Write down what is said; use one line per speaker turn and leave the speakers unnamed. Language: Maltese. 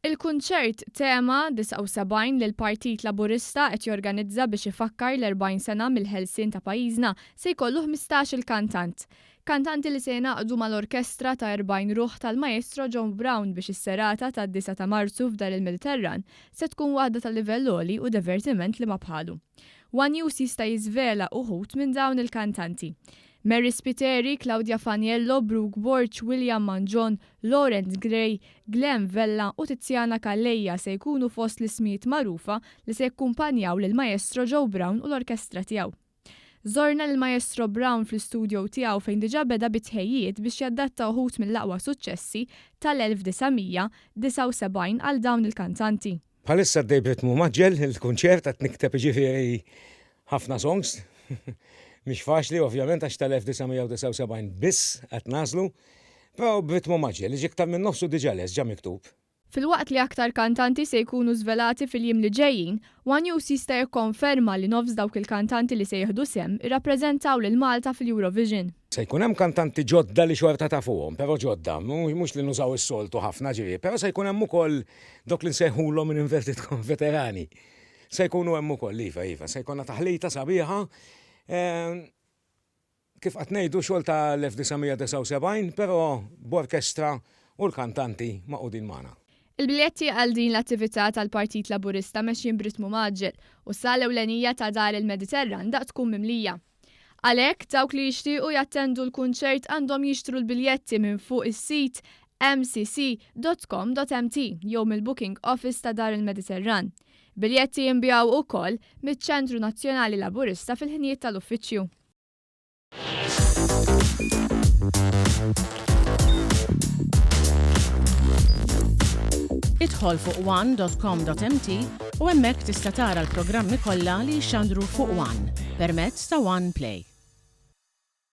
Il-kunċert Tema 79 li l-Partit Laburista qed jorganizza biex ifakkar l-40 sena mill-ħelsien ta' pajjiżna se jkollu 15-il kantant. Kantanti li se jingħaqdu mal-orkestra ta' 40 ruħ tal-Maestro Joe Brown biex is-serata tad-disgħa ta' Marzu f'Dar il-Mediterran se tkun waħda ta' livell għoli u divertiment li ma bħalu. One News jista' jiżvela uħud minn dawn il-kantanti. Mary Spiteri, Claudia Faniello, Brooke Borg, William Mangion, Lawrence Gray, Glenn Vella u Tiziana Calleja se jkunu fost l-ismijiet magħrufa li se jakkumpanjaw lill-Maestro Joe Brown u l-orkestra tiegħu. Żorna lill-Maestro Brown fl-istudio tiegħu fejn diġà beda bit-tħejjijiet biex jadatta uħud mill-aqwa suċċessi tal-1979 għal dawn il-kantanti.
Bħalissa għaddej b'ritmu mgħaġġel il-kunċert, qed nikteb jiġifieri ħafna songs. Mhix faċli ovvjament għax tal-1979 biss qed nagħżlu, però b'ritmu mgħaġġel, jiġi iktar minn nofsu diġà lest, ġa miktub.
Filwaqt li aktar kantanti se jkunu żvelati fil-jiem li ġejjin, one News jista' jikkonferma li nofs dawk il-kantanti li se jieħdu sehem irrappreżentaw lil Malta fil-Eurovision.
Se jkun hemm kantanti ġodda li xorta tafuhom, però ġodda, mhux li nużaw is-soltu ħafna ġifieri, però se jkun hemm ukoll dawk li nsejħulhom in inverted commas veterani. Se jkunu hemm ukoll, iva, iva, se jkollna taħlita sabiħa. Kif qed ngħidu xogħol ta' l-1979, però b'orkestra u l-kantanti magħqudin magħna.
Il-biljetti għal din l-attività tal-Partit Laburista mexjin b'ritmu mgħaġġel u s-sala ewlenija ta' Dar il-Mediterran daqt tkun mimlija. Għalhekk, dawk li jixtiequ jattendu l-kunċert għandhom jixtru l-biljetti minn fuq is-sit mcc.com.mt jew mill-booking office ta' Dar il-Mediterran. Biljetti jinbiegħu ukoll miċ-Ċentru Nazzjonali Laburista fil-ħinijiet tal-uffiċċju.
Idħol fuq one.com.mt u hemmhekk tista' tara l-programmi kollha li jixxandru fuq One permezz ta' One Play.